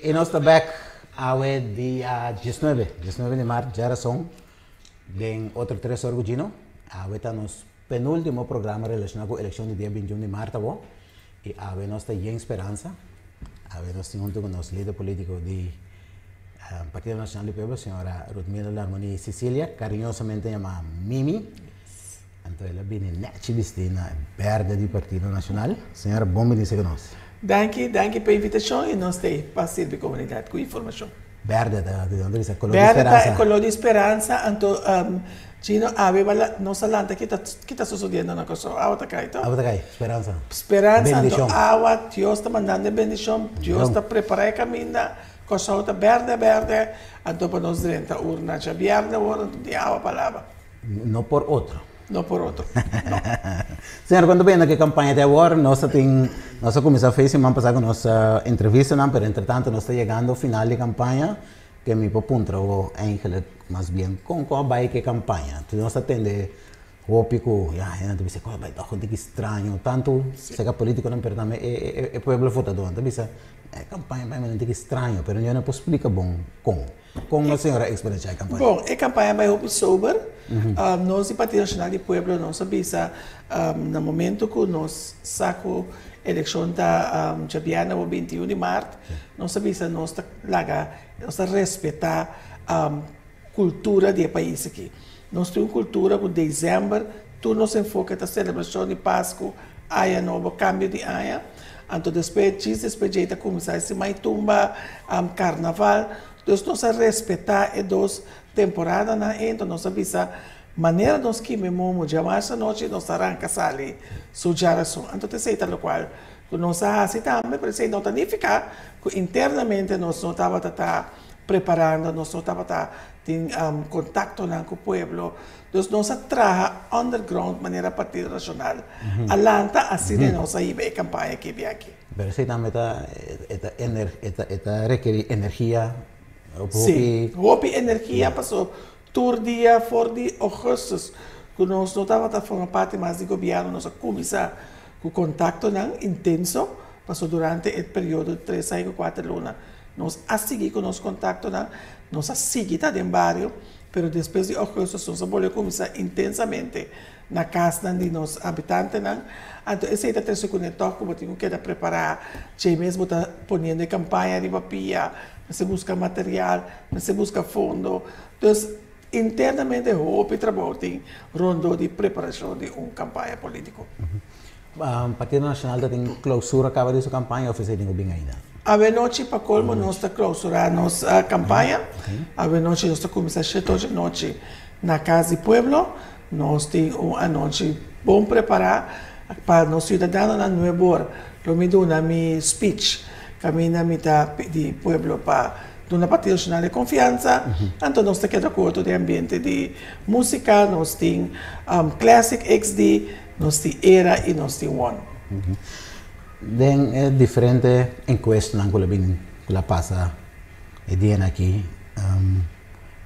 I nos ta bek awe dia 19, 19 di mart, djarason, den otro Tres Or ku Gino. Awe ta nos penultimo programa relashoná ku elekshon di dia 21 di mart abo. I awe nos ta yen speransa. Awe nos tin huntu ku nos lider polítiko di Partido Nashonal di Pueblo, señora Ruthmila Larmonie Cecilia, kariñosamente yamá Mimi. Anto el a bini nèchi bistí na e bèrdè di Partido Nashonal. Señora, bon bini serka nos. Danki, danki pa e invitashon i nos ta ei pa sirbi komunidat ku informashon. Bèrdè ta, di donde bisa? Koló di speransa. Bèrdè ta e koló di speransa, anto Gino awe bala nos a lanta kita kita sosodiendo na Kòrsou? Awa ta kai to? Awa ta kai, speransa. Speransa, anto awa, Dios ta mandando e bendishon, Dios ta prepará e kaminda, Kòrsou ta bèrdè bèrdè, anto pa nos drenta urna djabièrnè awor anto tin awa pa laba. No por otro. No por otro, no. Señor, cuanto bena cu e campaña te awor, nos a tin, nos a cuminsa fe siman pasa cu nos entrevistanan, pero entre tanto nos ta yegando final di campaña, que mi por puntra bo eigenlijk mas bien con cu a bay cu e campaña. Nos ta tende hopi cu ya hende ta bisa cu a bay toch un tiki straño, tanto cerca politiconan pero tambe e pueblo votador ta bisa e campaña bay un tiki straño, pero yo no por splica bon con. Kon la señora eksperensiá e kampaña? Bon, e kampaña bai hopi sober. Nos di Partido Nashonal di Pueblo nos a bisa na momento ku nos sa ku elekshon ta djabièrnè awor 21 di mart, nos a bisa nos ta laga, nos ta respetá kultura di e pais aki. Nos tin un kultura ku desèmber tur nos enfoke ta selebrashon di Pasku, Aña Nobo, kambio di aña. Anto despues djis despues djei ta kuminsá e simai tumba, karnaval. Dus nos a respetá e dos temporadanan ei, enton nos a bisa manera nos kima e momo djamarsa anochi nos ta ranka sali su djarason. Anto ta esei ta lokual ku nos a hasi tambe, pero esei no ta nifiká ku internamente nos no tabata ta preparando, nos no tabata tin kontaktonan ku pueblo. Dus nos a traha underground manera Partido Nashonal a lanta, asina nos a hiba e kampaña aki biachi. Pero esei tambe ta e ta e ta e ta rekerí energia hopi. Sí, hopi energia paso tur dia for di augustus ku nos no tabata forma parti mas di gobièrnu nos a kuminsá ku kontaktonan intenso paso durante e periodo di tres aña ku kuater luna nos a sigui ku nos kontaktonan, nos a sigui ta den bario pero despues di augustus nos a bolbe kuminsá intensamente na kasnan di nos habitantenan. Anto esei ta trese kuné tòg ku bo tin ku keda prepará. Djei mes bo ta poniendo e kampaña riba pia, mester buska material, mester buska fondo. Dus internamente hopi trabou tin rondó di preparashon di un kampaña polítiko. Partido Nashonal ta tin klousura kaba di su kampaña òf esei tin ku bin ainda? Awenochi pa kolmo nos ta klousurá nos kampaña. Awenochi nos ta kuminsá shete ocho anochi na Kas di Pueblo. Nos tin un anochi bon prepará pa nos siudadanonan. Nuebor lo mi duna mi speech kaminda mi ta pidi pueblo pa duna Partido Nashonal e konfiansa. Anto nos ta keda ku otro den ambiente di músika. Nos tin Classic XD, nos tin Era i nos tin One. Den e diferente enkuestanan ku lo bin ku lo pasa e dianan aki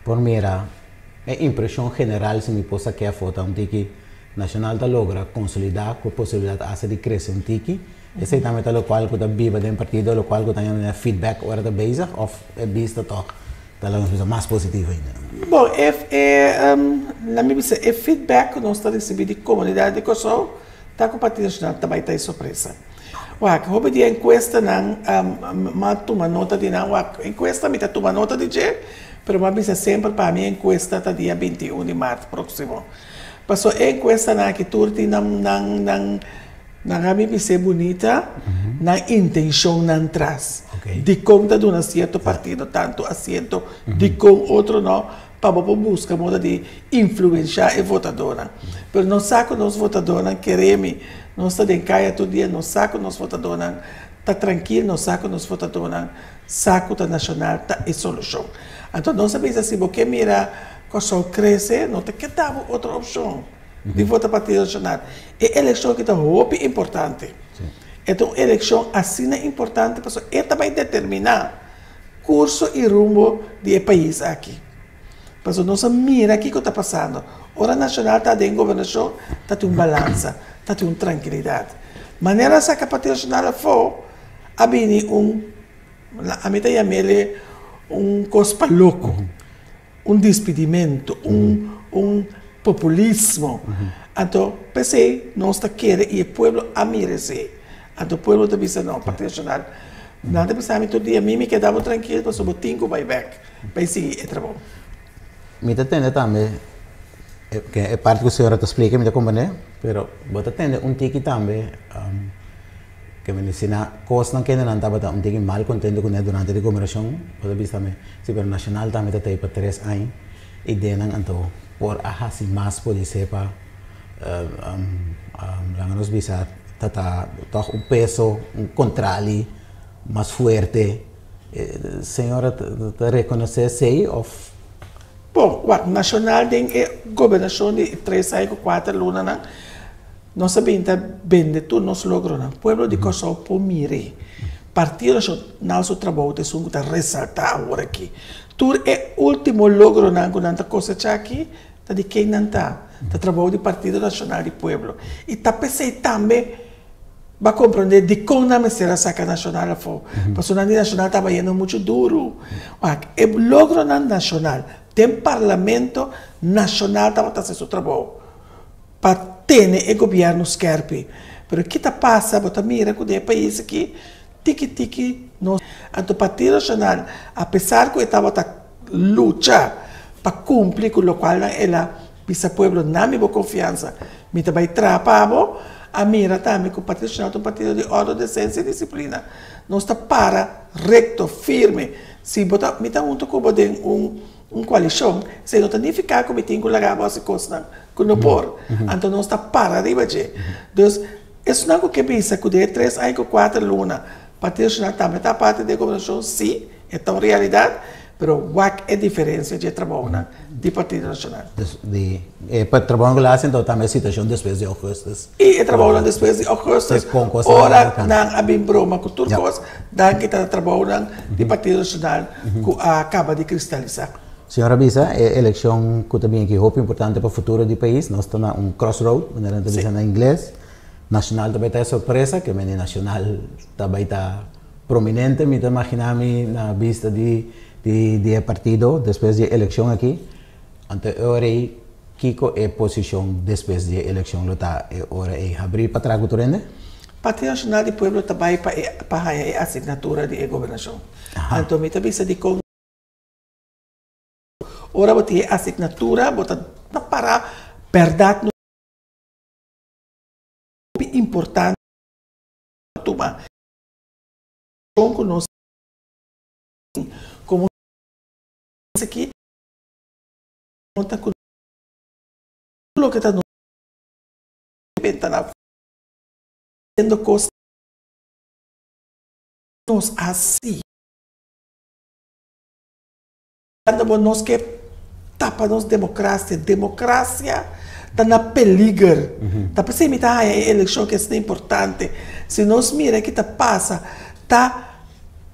por mira E impresion general si mi por saké afó ta un tiki Nacional ta logra consolidá cu e posibilidad hasta di crece un tiki. Esey tambe ta locual cu ta biba den partido, locual cu ta haña feedback ora ta bezig of e bista toch ta laga nos bisa mas positivo ainda? Bon, e e laat mi bisa e feedback cu nos ta ricibi di comunidad di Kòrsou ta cu Partido Nacional ta bay ta e sorpresa. Wak, hopi di e encuestanan m'a tuma nota di nan, wak, encuesta mi ta tuma nota di dje, Pero bo a bisa semper pa mi encuesta ta dia 21 di maart proximo. Paso e encuestanan aki tur tin nan nan nan nan a mi bis'é bunita nan intencionnan tras. Dicon ta duna cierto partido tanto asiento, dicon otro no, pa bo por busca moda di influencia e votadornan. Pero nos sa cu nos votadornan, kere mi, nos ta den caya tur dia, nos sa cu nos votadornan ta trankil, nos sa cu nos votadornan Sa ku ta nashonal ta e solushon. Anto nos a bisa si bo ke mira Kòrsou krese no ta keda bo otro opshon di vota Partido Nashonal. E elekshon aki ta hopi importante. E ta un elekshon asina importante pasobra e ta bai determiná kurso i rumbo di e pais aki. Pasobra nos a mira kiko ta pasando. Ora Nashonal ta den gobernashon ta tin un balansa, ta tin un trankilidat. Manera a saka Partido Nashonal afó a bini un. Ami ta yam'ele un kos pa loko, un dispidimentu, un un populismo. Anto p'esei nos ta kere i e pueblo a mira esei. Anto pueblo ta bisa no, Partido Nashonal, nan ta bisa mi tur dia, mi mi keda bo trankil pasobra bo tin ku bai bèk pa e sigui e trabou. Mi ta tende tambe e parti ku señora ta splika mi ta komprende, pero bo ta tende un tiki tambe Ke mi si na kosnan kende nan tabata un tiki mal kontento kuné durante di goberashon, bo ta bisa mi, si pero Nashonal tambe ta tei pa tres aña i denan anto por a hasi mas podisé pa laga nos bisa ta ta tòg un peso, un kontrali mas fuerte. Señora ta rekonosé esei òf? Bon, wak, Nashonal den e gobernashon di tres aña ku kuater lunanan, Nos a bin ta bende tur nos logronan. Pueblo di Kòrsou por mir'é. Partido Nashonal su trabou ta esun ku ta resaltá awor aki. Tur e último logronan ku nan ta kosechá aki ta di ken nan ta? Ta trabou di Partido Nashonal di Pueblo. I ta p'esei tambe bo a komprondé dikon nan mester a saka Nashonal afó. Pasobra nan di Nashonal tabata yendo muchu duru. Wak, e logronan nashonal den Parlamento Nashonal tabata hasi su trabou. Pa tene e gobierno skerpi. Pero ki ta pasa? Bo ta mira ku den e pais aki tiki tiki nos. Anto Partido Nacional apesar ku e tabata lucha pa kumpli ku lokual nan el a bisa pueblo na mi bo konfiansa mi ta bai traha pa bo, a mira tambe ku Partido Nacional ta un partido di ordo, desensia i disiplina. Nos ta para rekto, firme. Si bo ta mi ta huntu ku bo den un Un koalishon, esei no ta nifiká ku mi tin ku laga bo hasi kosnan ku no por. Anto nos ta para riba dje. Dus, esnan ku ke bisa ku den e tres aña ku kuater luna Partido Nashonal tambe ta aparte di e gobernashon, sí, e ta un realidat, pero wak e diferensia dje trabounan di Partido Nashonal. Dus, di e trabounan ku lo hasi anto tambe e situashon despues di ougùstus. I e trabounan despues di ougùstus, ora nan a bin broma ku tur kos, danki ta trabounan di Partido Nashonal ku a kaba di kristalisá. Señor a bisa e elekshon ku ta bin aki hopi importante pa futuro di pais. Nos ta na un crossroad, manera nan ta bisa na ingles. Nashonal ta bai ta e sorpresa, ke mende Nashonal ta bai ta prominente, mi ta imaginá mi na bista di di e partido despues di e elekshon aki. Anto e ora ei kiko e posishon despues di e elekshon lo ta e ora ei? Habrí pa traha ku tur hende? Partido Nashonal di Pueblo ta bai pa e pa haña e asignatura di e gobernashon. Anto mi ta bisa dikon ora bo tin e asignatura bo ta para bèrdat no hopi importante pa tuma ku nos tin komo esaki no ta ku loke ta nos benta na haciendo kos nos hasi. Bo nos ke tapa nos demokrasia. Demokrasia ta na peliger. Ta p'esei mi ta haña e elekshon ke asina importante. Si nos mira ki ta pasa, ta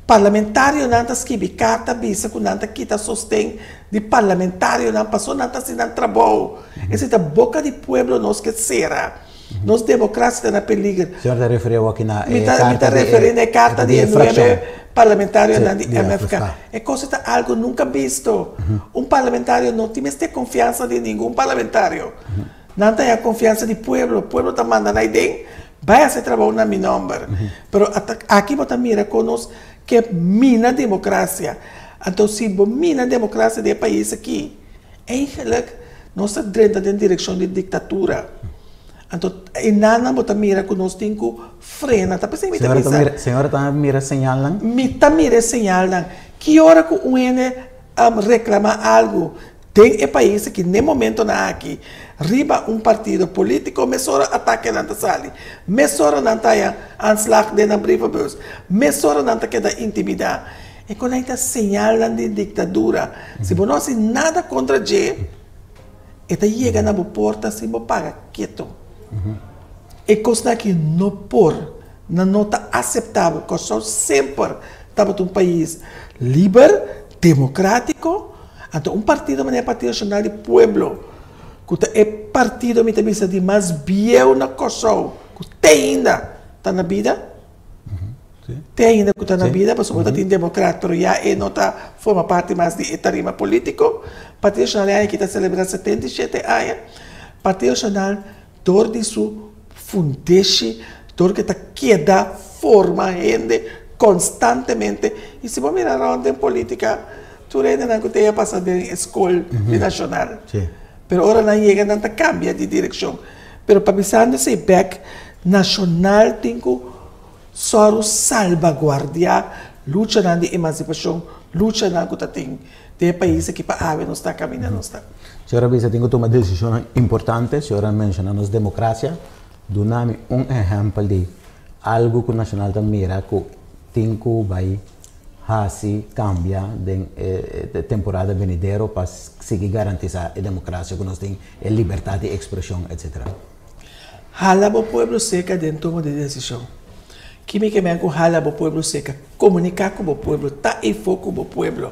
parlamentarionan ta skibi karta bisa ku nan ta kita sosten di parlamentarionan pasobra nan ta hasi nan trabou. Esei ta boka di pueblo nos ke sera. Nos demokrasia ta na peliger. Señor ta referí awor aki na e karta di e. Mi ta referí na e karta di e nuebe parlamentarionan di MFK. E kos ta algu nunka bisto. Un parlamentario no tin mester konfiansa di ningun parlamentario. Nan ta haña konfiansa di pueblo. Pueblo ta manda nan aden, bai hasi trabou na mi nòmber. Pero aki bo ta mira kon nos ke mina demokrasia. Anto si bo mina demokrasia den e pais aki. Eigenlijk nos ta drenta den direkshon di diktatura. Anto enanan bo ta mira ku nos tin ku frena. Ta p'esei mi ta bisa. Señora ta mira señalnan? Mi ta mira e señalnan. Ki ora ku un hende reklamá algu den e pais aki, n'e momentonan aki, riba un partido polítiko, mesora atakenan ta sali. Mesora nan ta haña aanslag den nan brievenbus. Mesora nan ta keda intimidá. E kon ei ta señalnan di diktadura. Si bo no hasi nada kontra dje, e ta yega na bo porta sin bo paga keto. E kosnan aki no por, nan no ta aseptabel. Kòrsou semper tabata un pais liber, demokratiko, anto un partido manera Partido Nashonal di Pueblo, ku ta e partido mi ta bisa di mas bieu na Kòrsou, ku te ainda ta na bida. Te ainda ku ta na bida, pasobra ta tin demokrat, pero ya e no ta forma parti mas di e tarima polítiko. Partido Nashonal e aña aki ta selebrá 77 aña. Partido Nashonal dor di su fundeshi, dor ku e ta keda forma hende konstantemente. I si bo mira rònt den polítika, tur hendenan ku ta a pasa den e skol di Nashonal. Pero ora nan yega nan ta kambia di direkshon. Pero pa bisando esei bèk, Nashonal tin ku sòru salbaguardiá luchanan di emansipashon, luchanan ku ta tin den e pais aki pa awe nos ta kaminda nos ta. Señora bisa tin ku tuma desishonnan importante, señora a menshoná nos demokrasia, duna mi un ehèmpel di algu ku Nashonal ta mira ku tin ku bai hasi kambia den e temporada benidero pa sigui garantisá e demokrasia ku nos tin, e libertat di ekspreshon etsetera. Hala bo pueblo serka den tomo di desishon. Ki mi ke men ku hala bo pueblo serka? Komuniká ku bo pueblo, ta efo ku bo pueblo.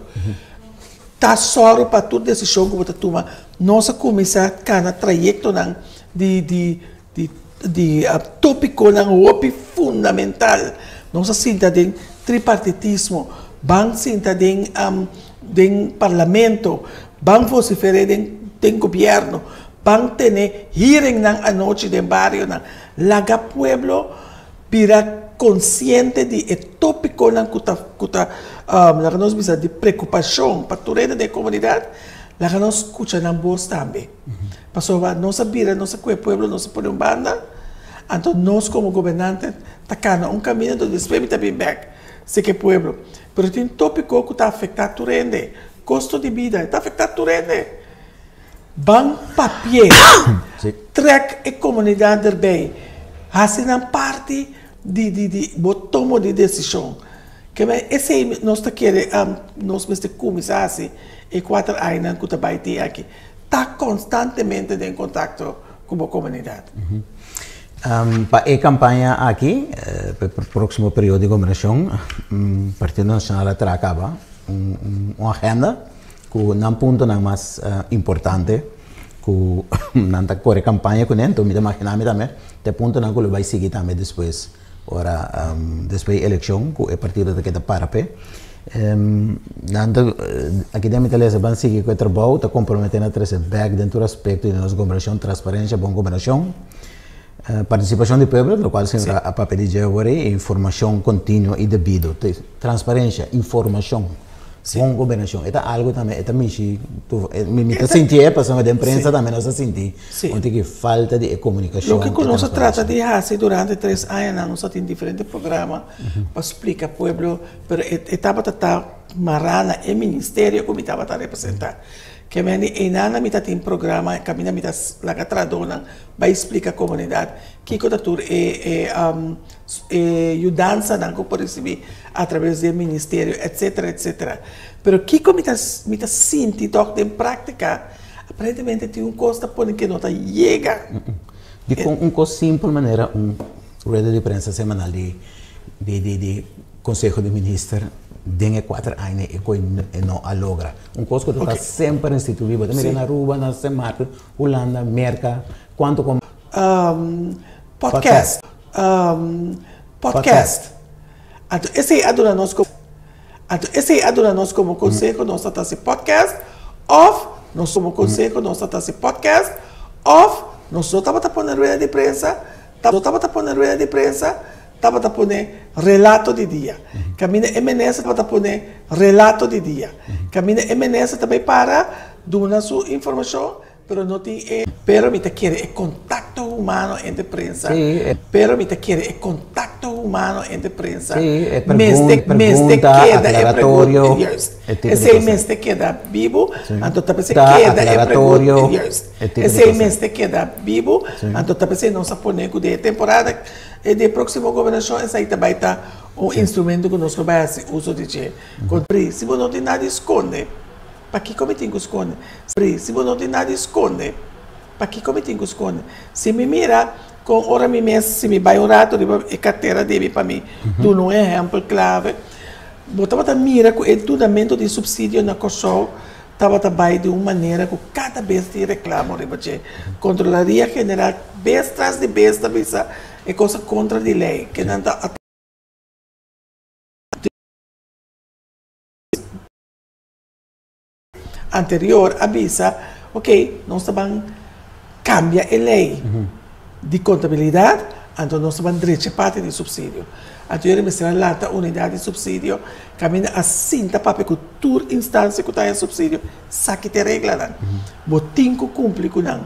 Ta sòru pa tur desishon ku bo ta tuma. Nos a kuminsá kana trayektonan di di di di tópikonan hopi fundamental. Nos a sinta den tripartitismo, ban sinta den den parlamento, ban vosifer'é den den gobièrnu. Ban tene hearingnan anochi den barionan. Laga pueblo bira konsiente di e tópikonan ku ta ku ta laga nos bisa di preokupashon pa tur hende den e komunidat. Laga nos skucha nan bos tambe. Pasobra nos a bira nos a kue pueblo nos a pone un banda, anto nos komo gobernante ta kana un kaminda anto despues mi ta bin bèk seki e pueblo. Pero tin tópiko ku ta afektá tur hende. Kosto di bida e ta afektá tur hende. Ban papi'é, trèk e komunidat derbei, hasi nan parti di di di bo tomo di desishon. Ke men esei nos ta kere nos mester kuminsá hasi e kuater añanan ku ta bai tin aki, ta konstantemente den kontakto ku bo komunidat. Pa e kampaña aki, pa e próksimo periodo di gobernashon, Partido Nashonal a traha kaba un agenda. Ku nan puntonan mas importante ku nan ta kore kampaña kuné, enton mi ta imaginá mi tambe ta e puntonan ku lo bai sigui tambe despues ora despues di elekshon ku e partido ta keda para p'e. Nan ta aki den mi ta lesa ban sigui ku e trabou ta komprometé na trese bèk den tur aspekto di nos gobernashon transparensia, bon gobernashon, partisipashon di pueblo lokual señor a papia di dje awor ei, informashon kontinuo i debido. Transparensia, informashon. Bon gobernashon e ta algu tambe e ta mishi mi ta sinti e pasobra den prensa tambe nos a sinti un tiki falta di e komunikashon. Loke ku nos a trata di hasi durante tres añanan nos a tin diferente programa pa splika pueblo pero e tabata ta mará na e ministerio ku mi tabata representá. Ke men di einan mi ta tin programa kaminda mi ta laga trahadónan bai splika komunidat kiko ta tur e e yudansanan ku por risibí atraves di e ministerio etsetera etsetera. Pero kiko mi ta mi ta sinti tòg den práktika aparentemente tin un kos ta pone ke no ta yega. Dikon un kos simpel manera un rueda di prensa semanal di di di di Konseho di Minister den e kuater aña e koe e no a logra? Un kos ku ta ta semper instituí, bo ta mira na Aruba, na Sint Maarten, Hulanda, Merka, kuantu ku. Podcast. Podcast. Anto esei a duna nos komo Anto esei a duna nos komo konseho nos ta hasi podcast òf nos komo konseho nos ta hasi podcast òf nos no tabata pone rueda di prensa no tabata pone rueda di prensa tabata pone relato di dia. Kaminda e minister tabata pone relato di dia. Kaminda e minister ta bai para duna su informashon. Pero no tin e. Pero mi ta kere e contacto humano entre prensa. Sí, e. Pero mi ta kere e contacto humano entre prensa. Sí, e Mester, pregun, mester pregunta, keda e aclaratorio, pregun, juist. e tipo di Esei cosa. mester keda bibu, Sí. anto ta p'esei Ta, keda e pregun, aclaratorio, juist. e tipo di Esei cosa. mester keda bibu, Sí. anto ta p'esei nos a pone ku den e temporada, e di e próksimo gobernashon esei ta bai ta un instrumento ku nos lo bai hasi uso di dje. Kon pri, si bo no tin nada di skonde. Pakiko mi tin ku skonde? Pri, Si bo no tin nada di skonde, pakiko mi tin ku skonde? Si mi mira kon ora mi mes, si mi bai un rato riba e kartera di mi pa mi duna un ehèmpel klave, bo tabata mira ku e dunamentu di supsidio na Kòrsou tabata bai di un manera ku kada bes tin reklamo riba dje. Kontrolaria General bes tras di bes ta bisa e kos ta kontra di lei, ke nan ta. anterior a bisa, ok, nos ta ban kambia e lei di kontabilidat, anto nos ta ban drecha e parti di supsidio. Anto yori mester a lanta unidat di supsidio kaminda a sinta papia ku tur instansia ku ta haña supsidio, sa ki ta e reglanan. Bo tin ku kumpli ku nan.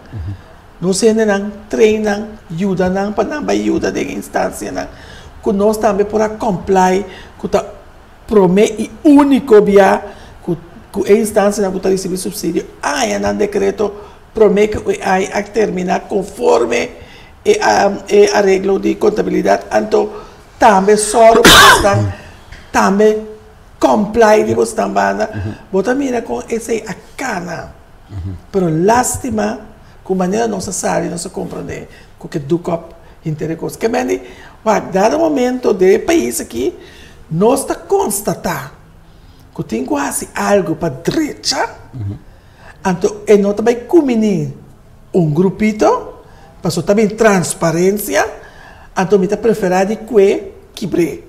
Nos hendenan train nan, yuda nan pa nan bai yuda den e instansianan ku nos tambe por a comply ku ta promé i úniko bia ku ku e instansianan ku ta risibí supsidio a haña nan dekreto promé ku e aña a terminá konforme e e areglo di kontabilidat. Anto tambe sòru pa bosnan tambe comply di bosnan banda. Bo ta mira kon esei a kana. Pero lástima ku manera nos a sali nos a komprondé ku ke doek op henter e kos. Ke men di, wak, dado momento den e pais aki nos ta konstatá ku tin ku hasi algu pa drecha, anto e no ta bai kuminí un grupito, pasobra ta bin transparensia, anto mi ta preferá di kue kibr'é.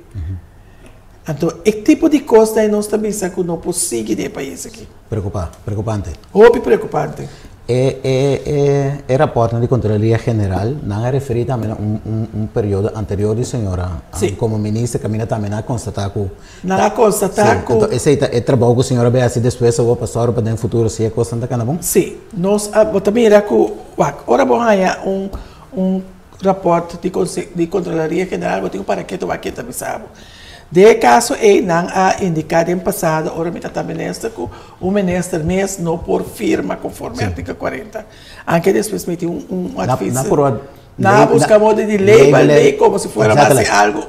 Anto e tipo di kosnan ei nos ta bisa ku no por sigui den e pais aki. Preokupá, preokupante. Hopi preokupante. E e e e rapòrtnan di Kontraloria General, nan a referí tambe na un un un periodo anterior di señora Sí. komo minister kaminda tambe nan a konstatá ku Nan a konstatá Sí, ku. anto esei ta e trabou ku señora bai hasi despues awor pa sòru pa den futuro si e kosnan ta kana bon? Sí, nos a bo ta mira ku wak ora bo haña un un Raport di di Controlaria General bo tin un para ketu wak ken ta bisa bo. Den e kaso ei nan a indiká den pasado ora mi ta minister ku un minister mes no por firma konforme artikel 40. Anke despues mi tin un un advis. Nan por a Nan a buska modo di label mi komo si fuera basi algu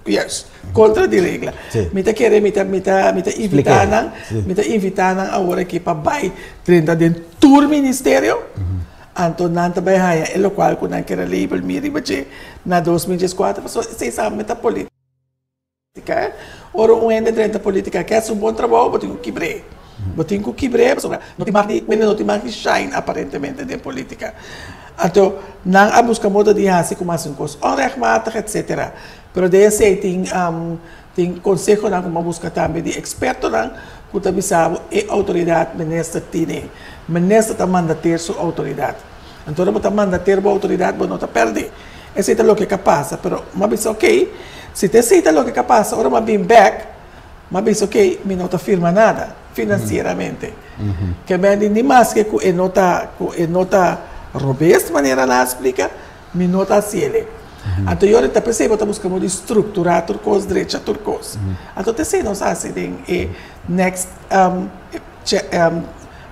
yes kontra di regla. Mi ta kere mi ta mi ta mi ta invitá nan mi ta invitá nan awor aki pa bai drenta den tur ministerio. Anto nan ta bai haña e lokual ku nan kere label mi riba dje na 2014, pasobra esei sa mi ta politika eh. Ora un hende drenta politika ke hasi un bon trabou bo tin ku kibr'é. Bo tin ku kibr'é pasobra no tin mag di hende no tin mag di shine aparentemente den politika. Anto nan a buska moda di hasi ku mas un kos onrechtmatig etcetera. Pero den esei tin tin konsehonan ku bo a buska tambe di ekspertonan ku ta bisa bo e outoridat minister tine. Minister ta mandateer su outoridat. Anto ora bo ta mandateer bo outoridat bo no ta pèrdè. Esei ta loke ka pasa. Pero mi a bisa oke, si ta esei ta loke ka pasa ora mi a bin bèk mi a bisa oke mi no ta firma nada finansieramente. Ke men di ni maske ku e no ta ku e no ta robes manera nan a splika. Mi no ta hasiel. Anto yori ta p'esei bo ta buska modo di strukturá tur kos, drecha tur kos. Anto ta esei nos a hasi den e next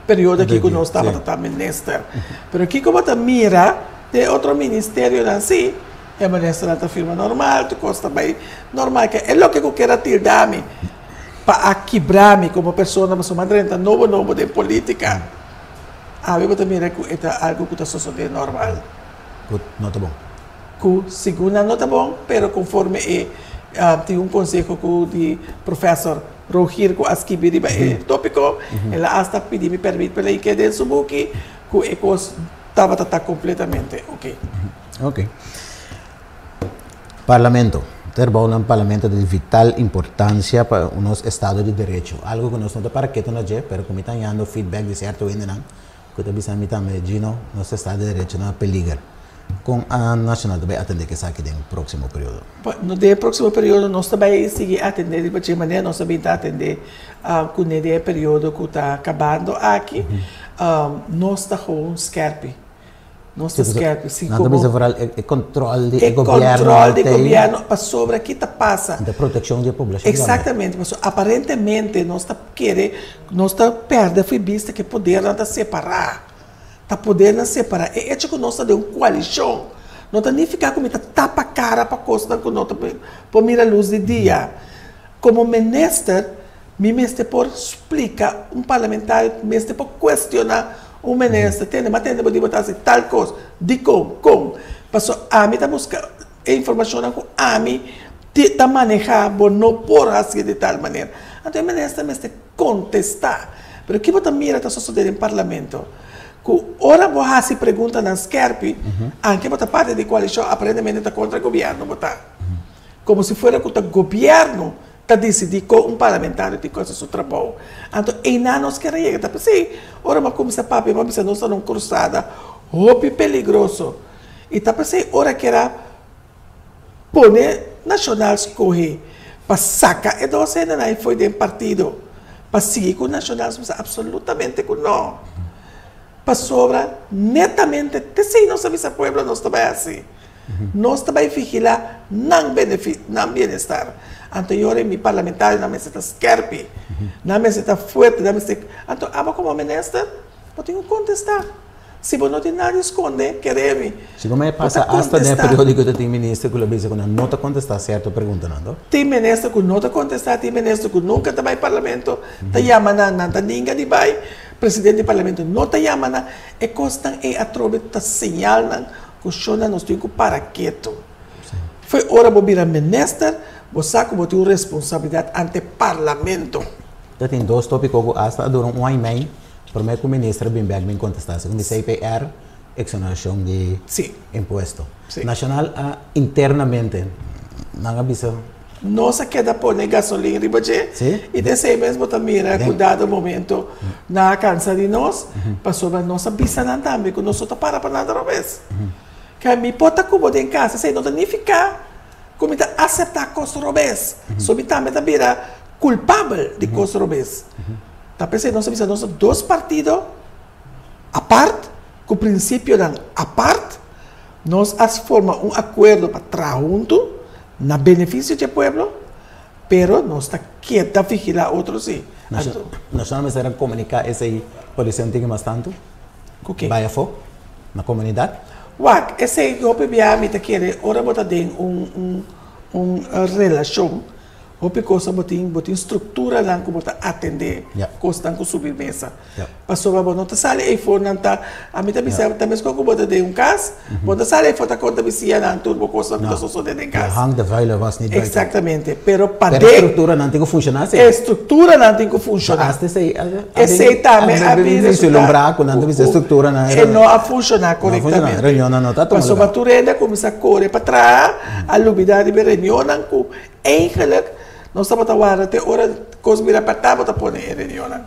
periodo aki ku nos tabata ta minister. Pero kiko bo ta mira den e otro ministerionan si, e ministernan ta firma normal, tur kos ta bai normal. Ke e loke ku kier a tilda mi pa a kibra mi komo persona pasobra mi a drenta nobo nobo den politika. Awe bo ta mira ku e ta algu ku ta sosodé normal. Ku no ta bon. Ku segun nan no ta bon, pero konforme e tin un konseho ku di profèsor Rogier ku a skibi riba e tópiko, el a asta pidi mi pèrmit pa lei ke den su buki ku e kos tabata ta kompletamente oke. Oke. Parlamento. Trabounan parlamento ta di vital importansia pa nos estado di derecho. Algu ku nos no ta para ketu na dje, pero ku mi ta hañando feedback di sierto hendenan ku ta bisa mi tambe, Gino, nos estado di derecho na peliger. Kon a Nacional ta bai atendé ku esaki den próksimo periodo? Bueno, den e próksimo periodo nos ta bai sigui atendé riba dje manera nos a bin ta atendé kuné den e periodo ku ta kabando aki. Nos ta gewoon skèrpi. Nos ta skerpi si Nan ta komo bisa vooral e control di e e gobierno control di tei. gobierno pasobra ki ta pasa. De proteccion di e poblacion tambe. Exactamente pasobra aparentemente nos ta kere nos ta perde for bista ku e podernan ta separa ta podernan separa e hecho ku nos ta den un coalicion no ta nifica ku mi ta tapa cara pa cosnan ku no ta por mira luz di dia komo minister Mi mester por splika un parlamentario, mester por cuestiona un minister, tende, ma tende bo di bo ta haci tal cos, dicon, con? Pasobra ami ta busca e informacionnan cu ami ta maneha, bo no por haci di tal manera. Anto e minister mester contesta. Pero ki bo ta mira ta sosode den parlamento? Cu ora bo haci preguntanan skerpi, anke bo ta parti di coalicion, aparentemente ta contra gobierno bo ta. Como si fuera cu ta gobierno. Ta disidí kon un parlamentario tin ku hasi su trabou. Anto einan nos kier a yega. Ta p'esei ora bo a kuminsá papia bo a bisa nos ta na un krusada hopi peligroso. I ta p'esei ora kier a pone Nashonal skohe pa saka e dos hendenan ei fo'i den partido pa sigui ku Nashonal nos bisa absolutamente ku no. Pasobra netamente t'esei nos a bisa pueblo nos ta bai hasi. Nos ta bai vigilá nan benefi, nan bienestar. Anto e ora mi parlamentarionan mester ta skerpi, nan mester ta fuerte, nan mester. Anto abo komo minister bo tin ku kontestá. Si bo no tin nada di skonde, kere mi, Si como e bo ta pasa asta den e kontestá. periódiko ta tin minister ku lo bisa ku nan no ta kontestá sierto preguntanan, to? Tin minister ku no ta kontestá, tin minister ku nunka ta bai parlamento, ta yama nan, nan ta ninga di bai, presidente di parlamento no ta yama nan. E kosnan ei atrobe ta señalnan Ku shona nos tin ku para ketu. Fo'i ora bo bira minister, bo sa ku bo tin un responsabilidat ante parlamento. Ta tin dos topiko ku asta a dura un aña i mei promé ku minister a bin bèk bin kontestá, segun di CPR, eksonerashon di impuesto. Nashonal a internamente nan a bisa. Nos a keda pone gasolin riba dje i den esei mes bo ta mira ku dado momento nan a kansa di nos pasobra nos a bisa nan tambe ku nos no ta para pa nada robes. Ke mi por ta ku bo den kas esei no ta nifiká ku mi ta aseptá kos robes. So mi tambe ta bira kulpabel di kos robes. Ta p'esei nos a bisa nos ta dos partido apart ku prinsipionan apart. Nos a forma un akuerdo pa traha huntu na benefisio dje pueblo, pero nos ta keda vigilá otro sí. Anto. Nos no mester a komuniká esei polisía un tiki mas tantu? Ku ke? Bai afó, na komunidat. Wak, esei hopi bia mi ta kere ora bo ta den un un un relashon Hopi cosa bo tin, bo tin structuranan cu bo ta atende cosnan cu subi mesa. Pasobra bo no ta sali eyfor nan ta, ami ta bisa ta mescos cu bo ta den un cas, bo no ta sali eyfor ta conta bisianan tur bo cosnan cu ta sosode den cas. Je hangt de vuile was niet buiten. Exactamente, pero pa den. Pero e structuranan tin cu funciona si. E structuranan tin cu funciona. Hasta esey Esey tambe a bin resulta cu nan ta bisa e structuranan e no a funciona corectamente. Reunionnan no ta tuma lugar. Pasobra tur hende a cuminsa core pa traha, a lubida riba e reunionnan cu Eigenlijk nos tabata warda te ora kos bira pèrtá bo ta pone e reunionnan.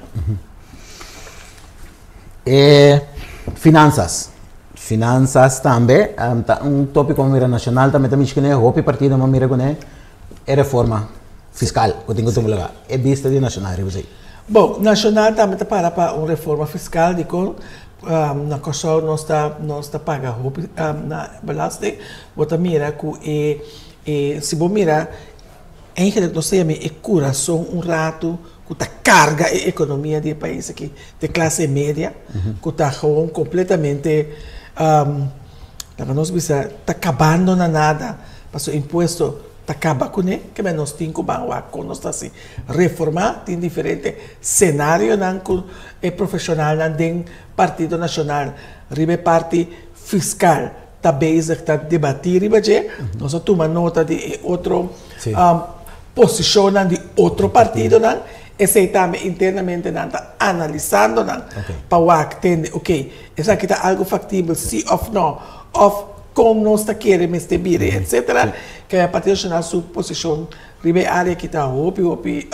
E finansas. Finansas tambe ta un tópiko mira nashonal tambe ta mishi kuné, hopi partido a mira kuné e reforma fiskal ku tin ku tuma lugá. E bista di nashonal riba esei. Bon, nashonal tambe ta para pa un reforma fiskal dikon na Kòrsou nos ta nos ta paga hopi na belasting. Bo ta mira ku e E si bo mira, eigenlijk nos ta yama e kurason un ratu ku ta karga e ekonomia di e pais aki, di e klase media, ku ta gewoon kompletamente, laga nos bisa, ta kabando na nada, pasobra impuesto ta kaba kuné, keme nos tin ku ban wak kon nos ta hasi reformá, tin diferente senarionan ku e profeshonalnan den Partido Nashonal riba e parti fiskal ta bezig ta debatí riba dje, nos a tuma nota di e otro posishonnan di otro partidonan, esei tambe internamente nan ta analisando nan pa wak tende ok esaki ta algu faktibel si òf no, òf kon nos ta kere mester bira etsetera, ke Partido Nashonal su posishon riba e área aki ta hopi hopi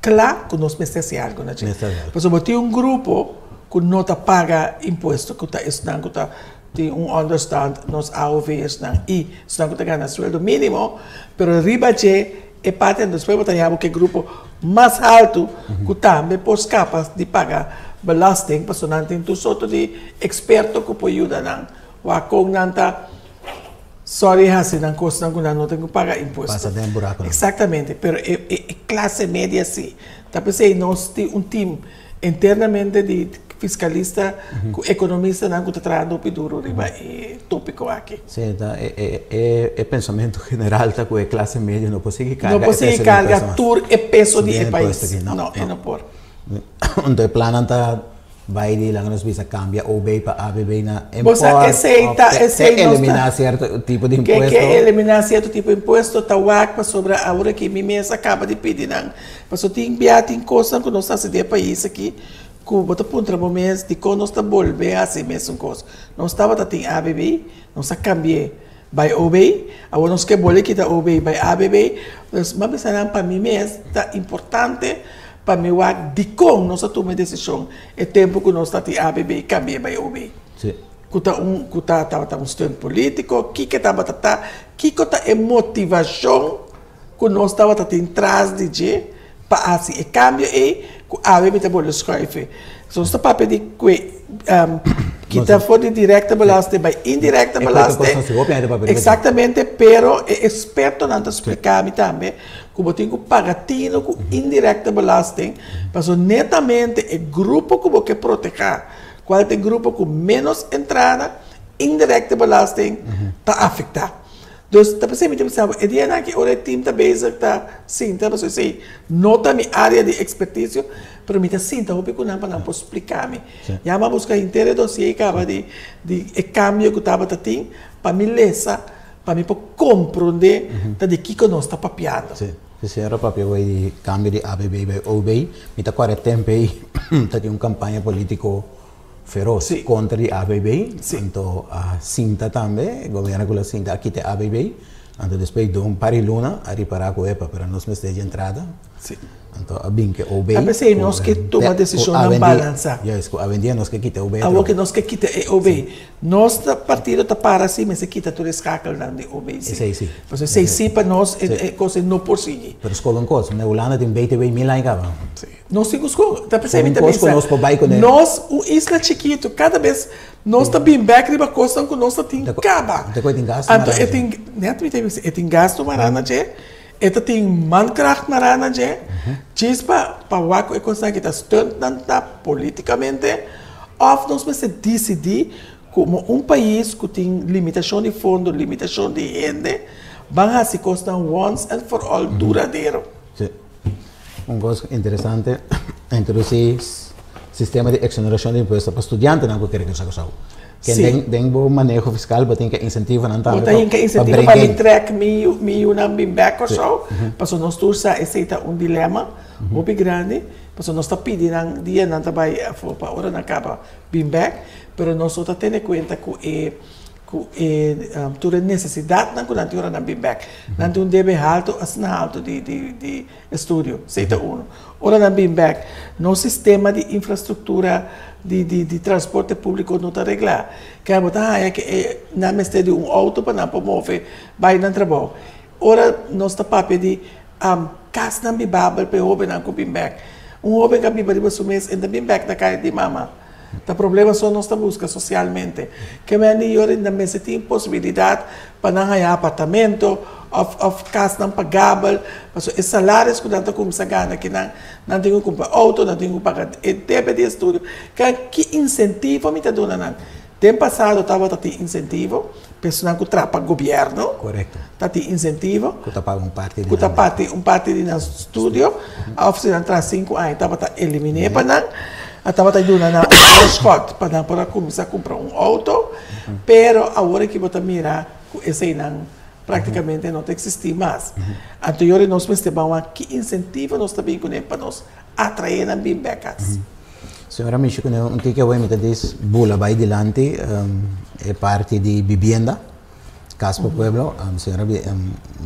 kla ku nos mester hasi algu na dje. Pasobra bo tin un grupo ku no ta paga impuesto ku ta esnan ku ta Tin un onderstand nos AOV'snan i esnan ku ta gana sueldo mínimo, pero riba dje e parti despues bo ta haña bo ku e grupo mas haltu ku tambe por skapa di paga belasting pasobra nan tin tur sorto di eksperto ku por yuda nan wak kon nan ta sòri hasi nan kosnan ku nan no tin ku paga impuesto. Pasa den burakunan. Eksaktamente, pero e klase media si. Ta p'esei nos tin un tim Internamente di fiskalista ku ekonomistanan ku ta trahando hopi duru riba e topiko aki. Sí, ta e pensamentu general ta ku e klase medio no por sigui karga e peso di impuesto mas. No por sigui karga tur e peso di e pais. No, e no por. Anto e plannan ta bai di laga nos bisa kambia OB pa ABB na import. Bo sa esei ta esei nos ta. Eliminá sierto tipo di impuesto. Ke eliminá sierto tipo di impuesto ta wak pasobra awor aki mi mes a kaba di pidi nan. Pasobra tin bia tin kosnan ku nos ta hasi den e pais aki ku bo ta puntra bo mes dikon nos ta bolbe hasi e mesun kos. Nos tabata tin ABB, nos a kambi'é. Bai OB, awor nos ke bole kita OB bai ABB, dus m'a bisa nan pa mi mes ta importante pa mi wak dikon nos a tuma e desishon e tempu ku nos ta tin ABB kambi'é bai OB. Ku ta un ku ta tabata un steun politiko, kiko tabata ta, kiko ta e motivashon ku nos tabata tin tras di dje pa hasi e kambio ei ku awe mi ta bole schuife. So nos ta papia di kue kita for di direkte belasting bai indirekte belasting. Eksaktamente, pero e ekspertonan ta splika mi tambe ku bo tin ku paga tino ku indirekte belasting pasobra netamente e grupo ku bo ke proteha, kual ta e grupo ku ménos entrada, indirekte belasting ta afektá. Dus ta p'esei mi ta bisa bo, e dianan aki ora e team ta bezig ta sinta, pasobra esei no ta mi área di ekspertisio, pero mi ta sinta hopi ku nan pa nan por splika mi. Ya mi a buska henter e dosié kaba di di e kambio ku tabata tin pa mi lesa, pa mi por komprondé ta di kiko nos ta papiando. Sí, si señora papia awor di kambio di ABB bai OB, mi ta kòrda e tempu ei ta tin un kampaña polítiko feroz kontra di ABB, anto a sinta tambe, e gobierno ku lo sinta a kita e ABB, anto despues di un par di luna a ripará ku epa, pero nos mester dje entrada, anto a bin ku e OB. A p'esei nos ke tuma desishonnan balansá. Juist, ku awendia nos ke kita e OB atrobe. Awor ke nos ke kita e OB. Nos ta partido ta para si mester kita tur e skakelnan di OB si. Esei si. Pasobra esei si pa nos e kos ei no por sigui. Pero skohe un kos, na Hulanda tin BTW mil aña kaba. Si. Nos tin ku skohe. Ta p'esei mi ta bisa. Nos por bai kuné. Nos un isla chikitu kada bes nos ta bin bèk riba kosnan ku nos ta tin kaba. Anto e tin gastu mará na dje. Anto e tin, nèt mi ta bisa, e tin gastu mará na dje, e ta tin mankracht mará na dje, djis pa pa wak ku e kosnan aki ta stuntnan ta politikamente òf nos mester disidí komo un pais ku tin limitashon di fondo, limitashon di hende, ban hasi kosnan once and for all duradero. Sí. Un kos interesante, a introdusí sistema di eksonerashon di impuesto pa studiantenan ku kere regresá Kòrsou. Sí. Den, den bo maneho fiskal bo tin ke insentivonan Bo tambe ta pa hinka pa insentivo pa mi brenga. trèk mi yu mi yunan bin bèk Kòrsou, pasobra nos tur sa esei ta un dilema hopi grandi, pasobra nos ta pidi nan dia nan ta bai afó pa ora nan kaba bin bèk, pero nos no ta tene kuenta ku e ku e tur e nesesidatnan ku nan tin ora nan bin bèk. Nan tin un debe haltu, asina haltu di di di estudio, esei ta unu. Ora nan bin bèk, nos sistema di infrastruktura di di di transporte públiko no ta reglá. Kè bo ta haña ke e nan mester di un outo pa nan por move bai nan trabou. Ora nos ta papia di kasnan bibabel pa e hóbennan ku bin bèk. Un hóben ku a biba riba su mes e ta bin bèk na kaya di mama. Ta problema so nos ta buska sosialmente. Ke men di yori nan mester tin posibilidat pa nan haña apartamento òf òf kasnan pagabel, pasobra e salaris ku nan ta kuminsá gana kinan, nan tin ku kumpra outo, nan tin ku paga e debe di estudio. Ki insentivo mi ta duna nan? Den pasado tabata tin insentivo, personan ku traha pa gobièrnu ta tin insentivo. Ku ta paga un parti di nan. Ku ta parti un parti di nan studio. Òf si nan traha sinku aña tabata eliminé pa nan. A tabata duna nan un voorschot pa nan por a kuminsá kumpra un outo. Pero awor aki bo ta mira ku eseinan praktikamente no ta eksistí mas. Anto yori nos mester ban wak ki insentivo nos ta bin kuné pa nos atraé nan bin bèk kas. Señora Mishi ku un tiki awor mi ta dis bula bai dilanti e parti di bibienda, kas pa pueblo, señora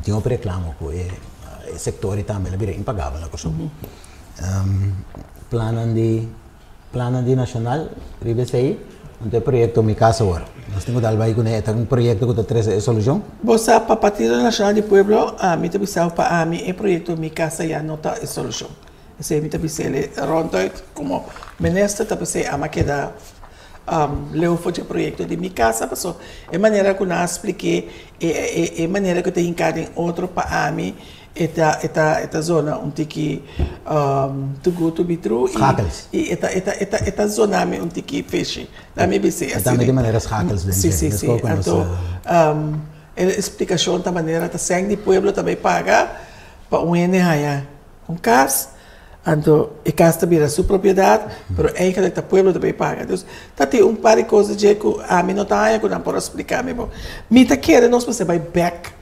tin hopi reklamo ku e sektor ei tambe lo bira impagabel na Kòrsou. Plannan di plannan di nashonal riba esei, anto e proyekto Mi Kas Awor. Nos tin ku dal bai kuné, e ta un proyekto ku ta trese e solushon. Bo sa pa Partido Nashonal di Pueblo ami ta bisa pa ami e proyekto Mi Kas ya no ta e solushon. Esei mi ta bis'el ronduit komo minister ta p'esei ama keda leu for dje proyekto di mi kasa paso e manera ku nan a splik'é e e manera ku ta hinká den otro pa ami e ta e ta e ta zona un tiki too good to be true i e ta e ta e ta e ta zona mi un tiki fishy laat mi bis'é asina. E tambe tin manera schakels den dje. Si si si anto e splikashon ta manera ta sèn di pueblo ta bai paga pa un hende haña. Un kas, anto e kas ta bira su propiedat, pero eigenlijk ta pueblo ta bay paga. Dus ta tin un par di kos di dje ku ami no ta haña ku nan por a splika mi bon. Mi ta kere nos mester bay bek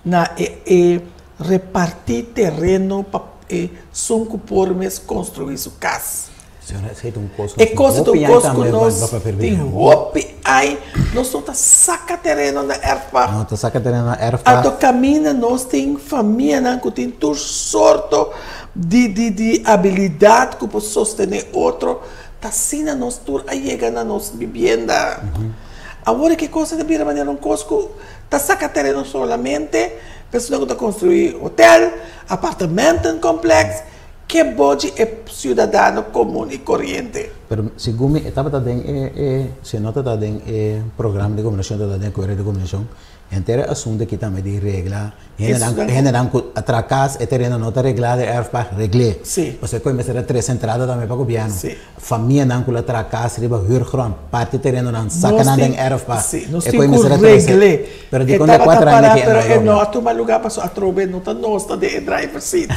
na e e reparti tereno pa esun ku por mes konstrui su kas. Señora, esei ta un kos ku nos tin hopi ai tambe pa papia riba dje. Hopi ai, nos no ta saka tereno na erfpacht. No ta saka tereno na erfpacht. Anto kaminda nos tin famianan ku tin tur sorto di di di abilidat ku por sostené otro, ta asina nos tur a yega na nos bibienda. Awor e kos ta bira manera un kos ku ta saka tereno solamente personanan ku ta konstruí hotel, apartamentencomplex. Ke bo di e siudadano komun i koriente? Pero segun mi e tabata den e e si no tabata den e programa di gobernashon tabata den akuerdo di gobernashon henter e asuntu aki tambe di regla hendenan hendenan ku a traha kas e tereno no ta reglá den erfpacht regl'é pasobra e koe mester a trese entrada tambe pa gobièrnu famianan ku lo a traha kas riba huurgrond parti terenonan saka nan den erfpacht e koe mester a trese Pero dikon di kuater aña aki e no a logra? Pero e no a tuma lugá pasobra atrobe no ta nos ta den e driver seat.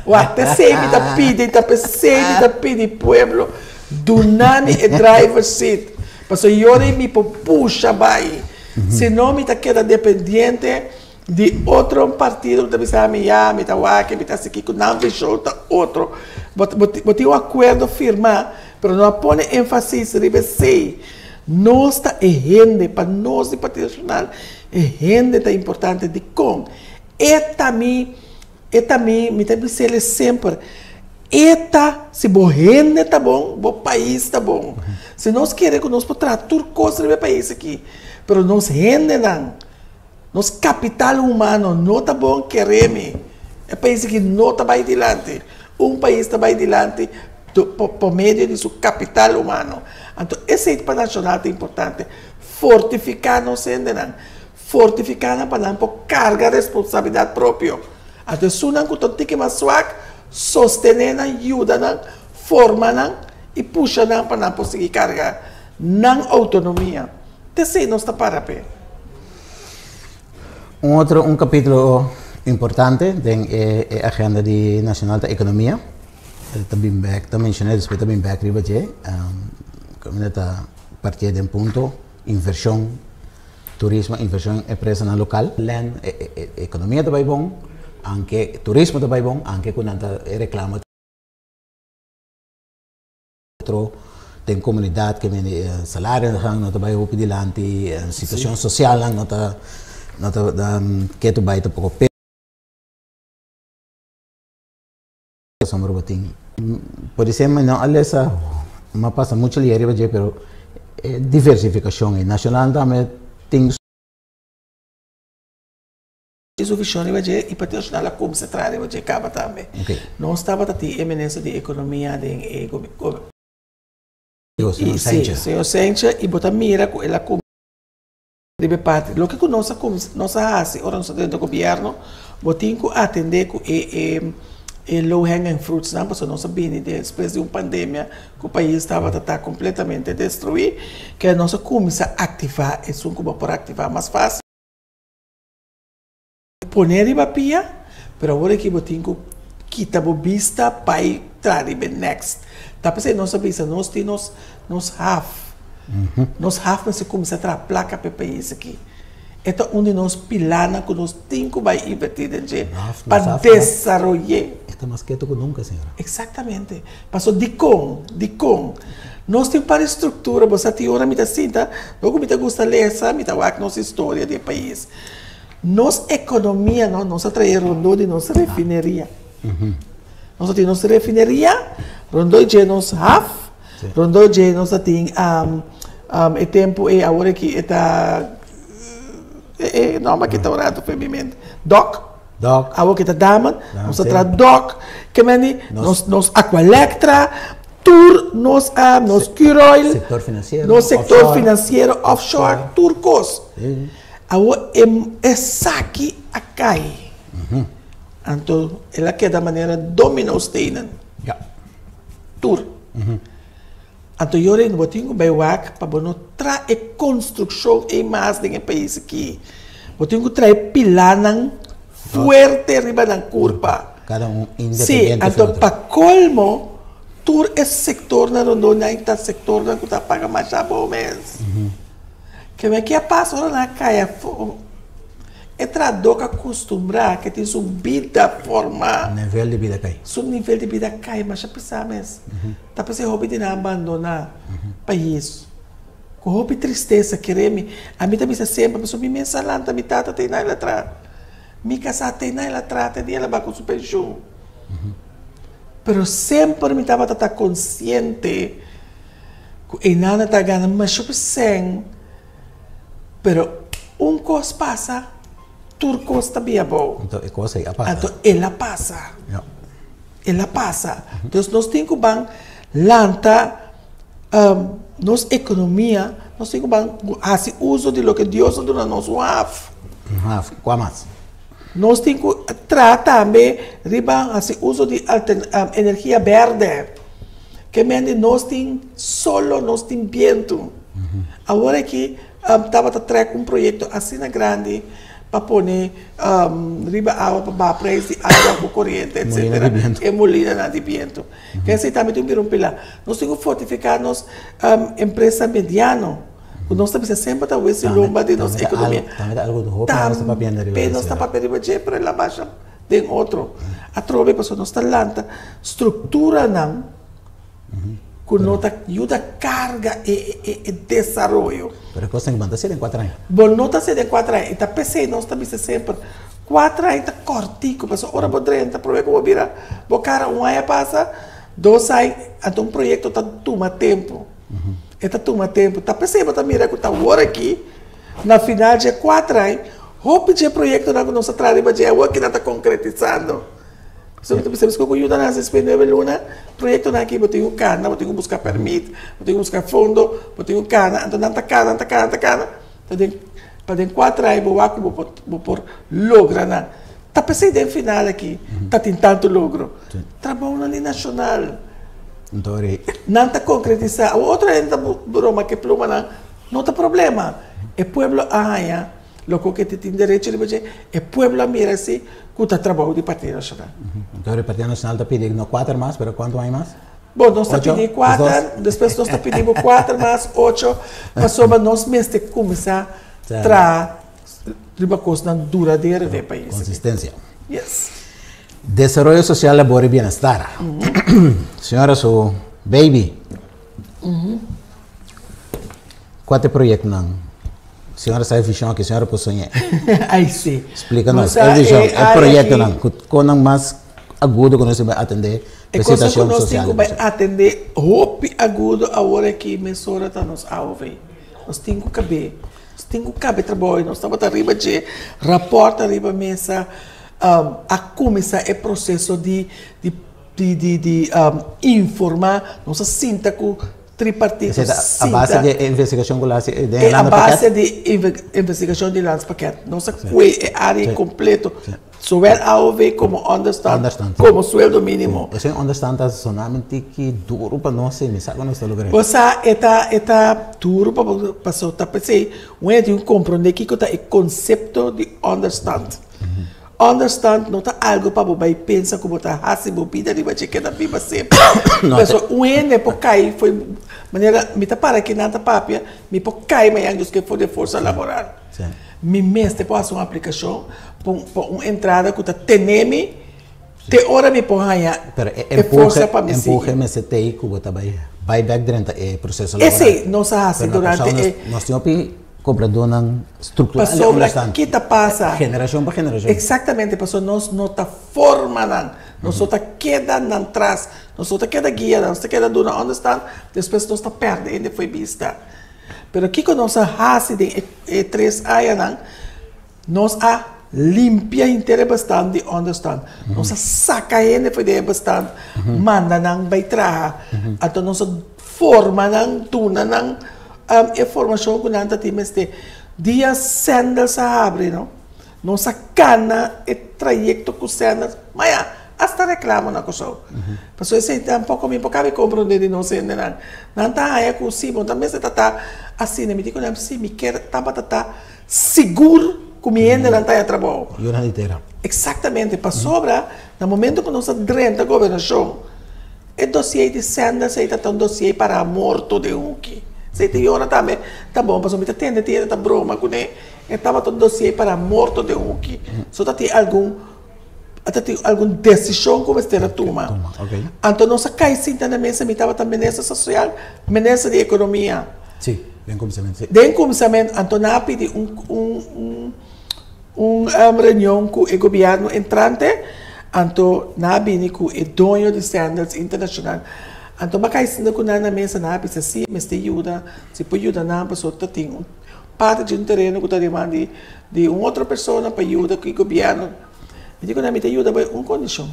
Wak, p'esei mi ta pidi, ta p'esei mi ta pidi pueblo duna mi e driver seat. Pasobra yora mi por pusha bai. Si no mi ta keda dependiente di otro partido ku ta bisa mi ya, mi ta wak, mi ta hasi kiko, nan vishon ta otro. Bo bo tin un akuerdo firmá, pero no a pone énfasis riba esei. Nos ta e hende, pa nos di Partido Nacional e hende ta importante. Dikon? E ta mi, e ta mi, mi ta bis'el semper, e ta, si bo hende ta bon, bo pais ta bon. Si nos kere ku nos por traha tur kos riba e pais aki, pero nos hendenan, nos kapital humano no ta bon, kere mi, e pais aki no ta bai dilanti. Un pais ta bai dilanti por medio di su kapital humano. Anto esei pa Nashonal ta importante, fortifiká nos hendenan, fortifiká nan pa nan por karga responsabilidat propio. Anto esunnan ku ta un tiki mas swak, sostené nan, yuda nan, forma nan i pusha nan pa nan por sigui karga nan outonomia. Ta esei nos ta para p'e. Un otro un capítulo importante den e e agenda di Nacional ta economia. Ta bin bek, ta menciona despues ta bin bek riba dje. Caminda ta partié den punto inversion, turismo, inversion empresanan local. Len e e economia ta bai bon, anke turismo ta bai bon, anke cu nan ta reclama. Otro den comunidad ke mende e salarionan no ta bai hopi dilanti, e situacion socialnan no ta no ta ketu bai tampoco pasobra bo tin podise mi no a lesa mi a pasa mucho lia riba dje pero e diversificacion ei nacional tambe tin. Su vision riba dje y Partido Nacional a cuminsa traha riba dje caba tambe. Nos tabata tin e minister di economia den e Señor Senche. Señor Senche y bo ta mira cu el a cuminsa riba e parti. Loke cu nos a cuminsa nos a haci ora nos a drenta gobierno bo tin cu atende cu e e low hanging fruits nan pasobra nos a bini despues di un pandemia cu pais tabata ta completamente destrui ke nos a cuminsa activa esun cu bo por activa mas facil. Pone riba pia, pero awor aki bo tin ku kita bo bista bai tra riba e next. Ta p'esei nos a bisa nos tin nos nos haf. Nos haf mester kuminsá traha plaka pa e pais aki. E ta un di nos pilanan ku nos tin ku bai invertí den dje pa desaroy'é. E ta mas ketu ku nunka, señora. Eksaktamente. Paso dikon? Dikon? Nos tin un par di struktura, bo sa tin ora mi ta sinta, no ku mi ta gusta lesa, mi ta wak nos historia di e pais. Nos ekonomia no, nos a trae rondó di nos refineria. Nos a tin nos refineria, rondó dje nos haf, rondó dje nos a tin e tempu ei, awor aki e ta, e nòmber aki ta un ratu for mi mente, dòk. Dòk. Awor ki ta damen, nos a traha dòk, ke men di, nos nos Aqualectra, tur nos a nos Curoil, Sektor finansiero, nos sektor finansiero, offshore, tur kos. Awor e esaki a kai. Anto el a keda manera domino stenen. Tur. Anto yora bo tin ku bai wak pa bo no traha e konstrukshon ei mas den e pais aki. Bo tin ku traha e pilanan fuerte riba nan kurpa. Kada un independiente. Si, anto pa kolmo tur e sektornan rondó nan ta sektornan ku ta paga masha bon mes. Keme ke a pasa ora nan a kai afó? E trahadó ku a kustumbrá ku e tin su bida formá. Nivel di bida kai. Su nivel di bida kai masha pisá mes. Ta p'esei hopi di nan a bandoná pais. Ku hopi tristesa, kere mi. Ami ta bisa semper, pasobra mi mes a lanta mi tata te na el a traha. Mi kasá te na el a traha te dia el a bai ku su penshun. Pero semper mi tabata ta konsiente ku einan a ta gana masha sèn. Pero un kos pasa, tur kos ta bia abou. Anto e kos ei a pasa. Anto el a pasa. Ja. El a pasa. Dus nos tin ku ban lanta nos ekonomia, nos tin ku ban hasi uso di loke Dios a duna nos, un haf. Un haf, kua mas? Nos tin ku traha tambe riba hasi uso di energia bèrdè. Ke men di nos tin solo, nos tin bientu. Awor aki tabata trèk un proyekto asina grandi pa pone riba awa pa baha preis di awa ku koriente etsetera. E molinanan di bientu. Ke esei tambe tin bira un pilar. Nos tin ku fortifiká nos empresa mediano. Ku nos ta bisa semper ta wesi lomba di nos ekonomia. Tambe ta algu hopi nos ta papiando riba dje. Tambe nos ta papia riba dje pero el a basha den otro. Atrobe pasobra nos ta lanta strukturanan ku no ta yuda karga e desaroyo. Pero e kosnan bo no ta hasi den kuater aña. Bo no ta hasi den kuater aña. I ta p'esei nos ta bisa semper, kuater aña ta kòrtiku pasobra ora bo drenta promé ku bo bira bo kara un aña pasa, dos aña, anto un proyekto ta tuma tempu. E ta tuma tempu. Ta p'esei bo ta mira ku ta awor aki, na final dje kuater aña, hopi dje proyektonan ku nos a traha riba dje awor ki nan ta konkretisando. So bo ta bisa ku yuda nan despues nuebe luna, proyektonan aki bo tin ku kana, bo tin ku buska pèrmit, bo tin ku buska fondo, bo tin ku kana, anto nan ta kana, nan ta kana, nan ta kana, ta den pa den kuater aña bo wak ku bo por bo por logra nan. Ta p'esei den final aki ta tin tantu logro. Trabounan di nashonal. Nan ta konkretisá. Awor otro hende ta broma ku e plumanan, no ta problema. E pueblo a haña. Loke ku e tin derecho riba dje, e pueblo a mira si ku ta trabou di Partido Nashonal. Entonces Partido Nashonal ta pidi no kuater mas, pero kuantu aña mas? Bon, nos ta pidi kuater, despues nos ta pidi bo kuater mas, ocho, pasobra nos mester kuminsá traha riba kosnan duradero den e pais aki. Konsistensia. Yes. Desaroyo sosial, labor i bienestar. Señora su baby. Kua ta e proyektonan? Señora sa e vishon aki, señora por soñ'é. Ai si. Splika nos e vishon, e proyektonan, ku konan mas agudo ku nos tin bai atendé E kosnan ku nos tin ku bai atendé hopi agudo awor aki mesora ta nos AOV. Nos tin ku kab'é. Nos tin ku kabe trabou i nos tabata riba dje, rapòrt ta riba mesa, a kuminsá e proseso di di di di informá, nos a sinta ku tripartito sinta. A base di e investigashon ku lo hasi den e A base di investigashon di landspakket. Nos a kue e área kompleto, zowel AOW komo ònderstant, komo sueldo mínimo. Esei ònderstant ta sonamenti ki duru pa nos, mi sa ku nos ta logra. Bo sa e ta e ta duru pa bo pasobra ta p'esei un hende tin ku komprondé kiko ta e konsepto di ònderstant. Onderstand no ta algo pa bo bai pensa ku bo ta hasi bo bida riba dje keda biba semper. Pasobra un hende por kai fo'i manera mi ta para aki nan ta papia, mi por kai mañan dus ke for di e forsa laboral. Mi mester por hasi un aplikashon pa un pa un entrada ku ta tene mi te ora mi por haña e forsa pa mi sigui. Pero e empuhe mester t'ei ku bo ta bai bai bèk drenta e proseso laboral. Esei nos a hasi durante e. Nos tin hopi Kobradónan struktural di Pasobra onderstand. ki ta pasa? Generashon pa generashon. Eksaktamente, pasobra nos no ta forma nan. Nos no ta keda nan tras. Nos no ta keda guia nan, nos ta keda duna onderstand, despues nos ta pèrdè hende fo'i bista. Pero kiko nos a hasi den e e tres añanan? Nos a limpia henter e bestand di onderstand. Nos a saka hende fo'i den e bestand, manda nan bai traha. Anto nos a forma nan, duna nan E formashon ku nan ta tin mester. Dia Sandals a habri no, nos a kana e trayekto ku Sandals, maya asta reklamo na Kòrsou. Pasobra esei tampoko mi por kabe komprondé di nos hendenan. Nan ta haña ku si bo ta mester ta ta asina. Mi di ku nan si mi kier tabata ta sigur ku mi hendenan ta haña trabou. Yuna di tera. Eksaktamente, pasobra na momento ku nos a drenta gobernashon, E dossier di Sanders ei ta ta un dossier para morto den huki. Esei ta yora tambe ta bon pasobra mi ta tende tin hende ta broma kuné. E tabata un dossier para morto den huki. So ta tin algun ta tin algun desishon ku mester a tuma. Anto nos a kai sinta na mesa, mi tabata minister sosial, minister di ekonomia. Sí, den kuminsamentu, sí. Den kuminsamentu, anto nan a pidi un un un un reunion ku e gobièrnu entrante, anto nan a bini ku e doño di Sandals International. Anto mi a kai sinta ku nan na mesa, nan a bisa si mester yuda, si por yuda nan pasobra ta tin un Parti di un tereno ku ta riba di di un otro persona pa yuda ku e gobièrnu. Mi di ku nan mi ta yuda bai un kondishon.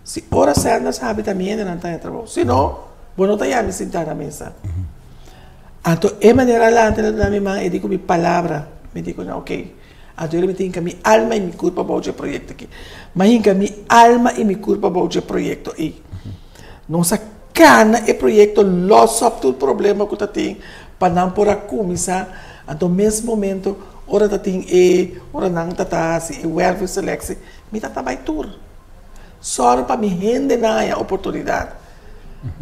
Si ora Sanders habi ta mi hendenan ta haña trabou. Si no, bo no ta yami sintá na mesa. Anto e manera alante el a duna mi man e di ku mi palabra. Mi di ku nan oke. Anto mi ta hinka mi alma i mi kurpa bou dje proyekto aki. Mi a hinka mi alma i mi kurpa bou dje proyekto ei. Nos a kana e proyekto lòs òp tur problema ku ta tin pa nan por a kuminsá. Anto mes momento ora ta tin e ora nan ta ta hasi e wervingsselectie mi ta ta bai tur. Sòru pa mi hendenan haña oportunidat.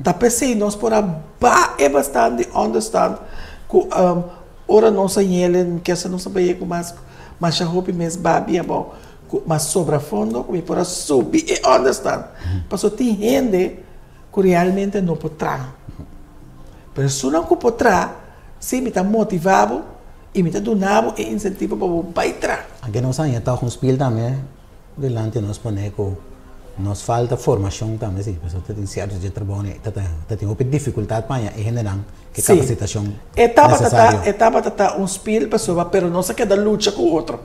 Ta p'esei nos por a baha e bastant di ònderstand ku Ora nos a yele, mi kier sa nos a bai ku mas masha hopi mes babia abou ku mas sobra fondo ku mi por a subi e onderstand. Pasobra tin hende ku realmente no por traha. Pero esunnan ku por traha, si mi ta motiva bo i mi ta duna bo e insentivo pa bo bai traha. Anke nos a haña tòg un spil tambe Delante nos pone ku nos falta formashon tambe si, pasobra ta tin sierto dje trabou ni ta ta tin hopi difikultat pa haña e hendenan ku e kapasitashon nesesario. E tabata ta un spil pasobra pero nos a keda lucha ku otro.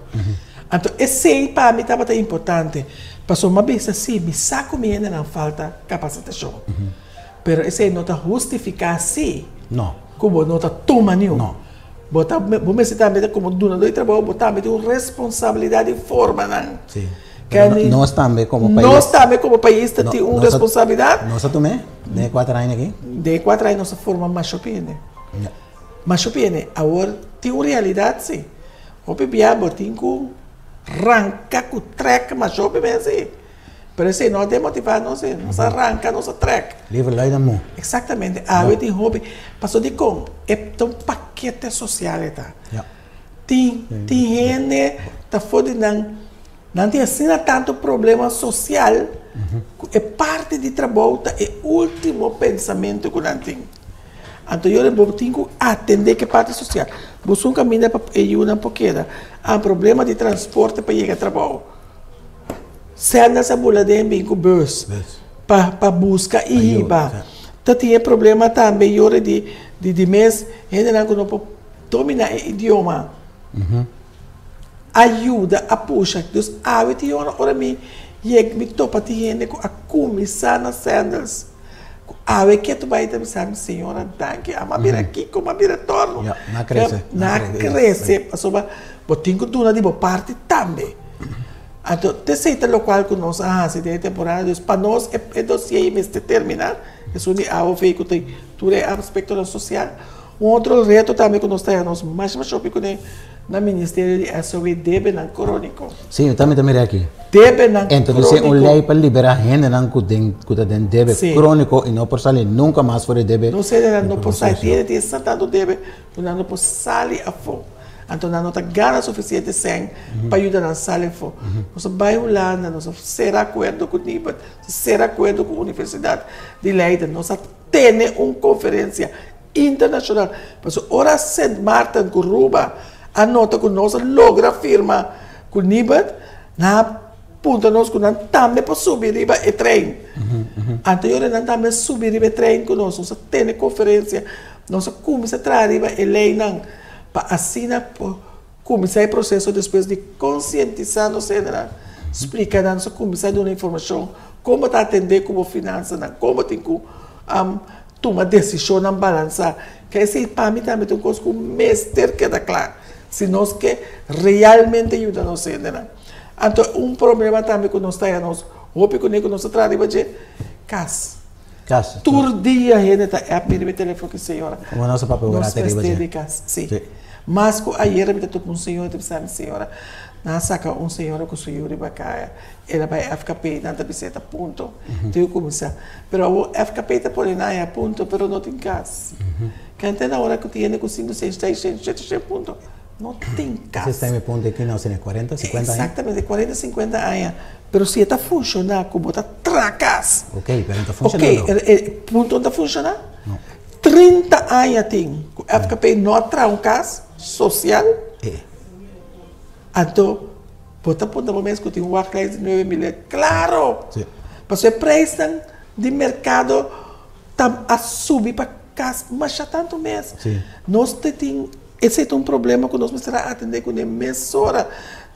Anto esei pa mi tabata importante pasobra mi a bisa si mi sa ku mi hendenan falta kapasitashon pero esei no ta hustifiká si ku bo no ta tuma niun. Bo ta, bo mester tambe ta komo dunadó di trabou, bo tambe tin un responsabilidat di forma nan. Sí. Pero no, nos tambe komo pais. Nos tambe komo pais ta tin un responsabilidat. Nos a tum'é den e kuater aña aki? Den e kuater aña nos a forma masha hopi hende. Ja. Masha hopi hende. Awor tin un realidat si. Hopi bia bo tin ku ranka ku trèk masha hopi mes si. Pero esei no a demotivá nos, eh. Nos a ranka, nos a trèk. Liver lui dan mu. Eksaktamente. Awe tin hopi. Pasobra dikon? E ta un pakete sosial e ta. Ja. Tin, tin hende ta for di nan, nan tin asina tantu problema sosial ku e parti di trabou ta e último pensamentu ku nan tin. Anto yora bo tin ku atendé ku e parti sosial. Bo sun kaminda pa e yunan por keda. Ah, problema di transporte pa yega trabou. Sanders a bula den bin ku bus pa pa buska i hiba. Ta tin e problema tambe yora di di di mes hendenan ku no por domina e idioma. A yuda a pusha. Dus awe tin ora ora mi yeg mi topa tin hende ku a kuminsá na Sanders ku awe ke ta bai ta bisa mi señora danki a mira kiko a bira torno. Na krese. Na krese pasobra bo tin ku duna di bo parti tambe. Anto t'esei ta lokual ku nos a hasi den e temporada, dus pa nos e dosié mester terminá, esun di AOV ku ta tur e aspektonan sosial. Un otro reto tambe ku nos ta haña nos masha masha hopi kuné na ministerio di SOW debenan króniko. Sí, mi tambe ta mira aki. Debenan króniko. Introdusí un lei pa liberá hendenan ku den ku ta den debe króniko i no por sali nunka mas for di debe. Nos hendenan no por sali, tin hende tin sa tantu debe ku nan no por sali afó. Anto nan no ta gana sufisiente sèn pa yuda nan sali afó. Nos a bai Hulanda, nos a sera akuerdo ku Nibud, nos a sera akuerdo ku Universidat di Leiden, nos a tene un konferensia internashonal. Pasobra ora Sint Maarten ku Ruba a nota ku nos a logra firma ku Nibud, nan a puntra nos ku nan tambe por subi riba e trein. Anto e ora nan tambe a subi riba e trein ku nos. Nos a tene konferensia, nos a kuminsá traha riba e leinan. Pa asina por kuminsá e proseso despues di konsientisá nos hendenan, splika nan, nos a kuminsá duna informashon kon bo ta atendé ku bo finansanan, kon bo tin ku tuma desishonnan balansá. Ke esei pa mi tambe ta un kos ku mester keda kla si nos ke realmente yuda nos hendenan. Anto un problema tambe ku nos ta haña nos hopi kuné ku nos ta traha riba dje, kas. Kas. Tur dia hende ta app mi riba e telefon ki señora. Como nos a papia Nos ora te riba mester dje. di kas, si. Sí. Mas ku ayera mi ta topa un señora ta bisa mi, señora, nan a saka un señora ku su yu riba kaya, el a bai FKP, nan ta bisa e ta punto, tin ku kuminsá. Pero awor FKP ta pone nan aya punto, pero no tin kas. Kende na ora ku tin hende ku sinku shen, seis shen, shete shen punto. No tin kas. Esei ta mi punto aki nos tene 40, 50 aña. Exactamente, 40, 50 aña. Pero si e ta funciona ku bo ta traha kas. Ok, pero no ta funcionando. Ok, e punto no ta funciona? No. 30 aña tin ku FKP no a traha un kas social. E. Anto bo ta puntra bo mes ku tin un wachtlijst di nuebe mil. Klaro! Si. Pasobra e prijsnan di merkado ta a subi pa kas masha tantu mes. Si. Nos te tin. Esei ta un problema ku nos mester a atendé kuné mesora.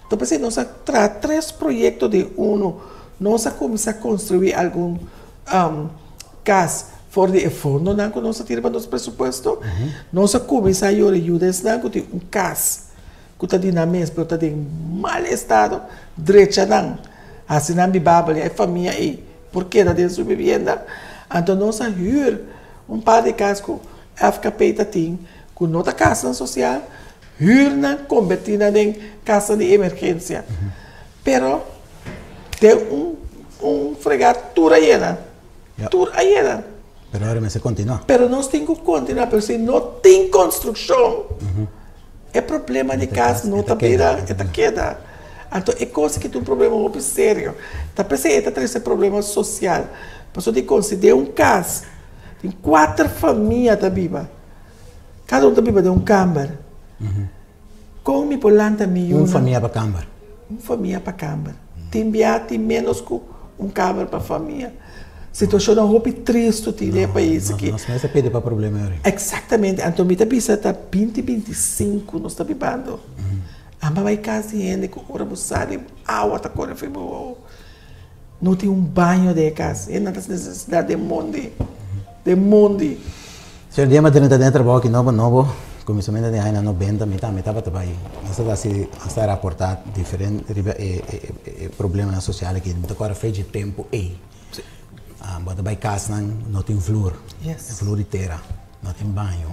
Ta p'esei nos a traha tres proyekto den unu. Nos a kuminsá konstruí algun kas for di e fondonan ku nos a tira pa nos presupuesto. Nos a kuminsá yora yuda esnan ku tin un kas ku ta di nan mes pero ta den mal estado, drecha nan, hasi nan bibabel ya e famia ei por keda den su bibienda. Anto nos a hür un par di kas ku FKP ta tin ku no ta kasnan sosial, hürnan kombertí nan den kasnan di emergensia. Pero den un un fregá tur a yena, tur a yena. Pero ora mester kontinuá. Pero nos tin ku kontinuá, pero si no tin konstrukshon, e problema di kas no ta bira, e ta keda. Anto e kos aki ta un problema hopi serio. Ta p'esei e ta trese problema sosial. Pasobra di konsiderá un kas, tin kuater famia ta biba. Kada un ta biba den un kamber. Kon mi por lanta mi yunan? Un famia pa kamber. Un famia pa kamber. Tin bia tin ménos ku un kamber pa famia. Situashonnan hopi tristu tin den e pais aki. Nos mester pidi pa problema ei ori. Eksaktamente. Anto mi ta bisa ta binti 25 nos ta bibando. Amba bai kas di hende ku ora bo sali awa ta kore for bo wowo. No tin un baño den e kas. Hende ta nesesidat den mondi. Den mondi. Señor Diema 30 den e trabou aki nobo nobo kuminsamentu di añanan 90 mi tambe tabata bai nos ta hasi nos ta raporta diferente riba e e problemanan sosial aki mi ta kòrda fecha e tempu ei bo ta bai kasnan no tin flur flur di tera no tin baño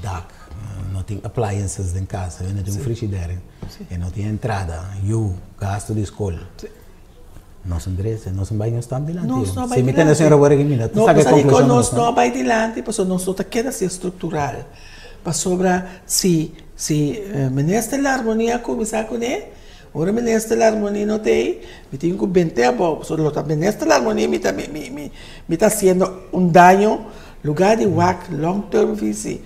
dak no tin appliances den kas no tin un frishider e no tin entrada yu gastu di skol. Nos Andres, nos no bai nos stamp dilanti. Nos no bai Si mi tende dilanti. señora Borreguin, mi no ta No, saca e pasobra dikon conclusion nos nos no bai dilanti, pasobra nos no ta keda así estructural. Pasobra si si Minister Larmonie a cuminsa cune, ora Minister Larmonie no ta ei, mi tin cu bente abou, pasobra lo ta Minister Larmonie mi ta mi mi mi mi ta haciendo un daño, lugar di wak long term visie.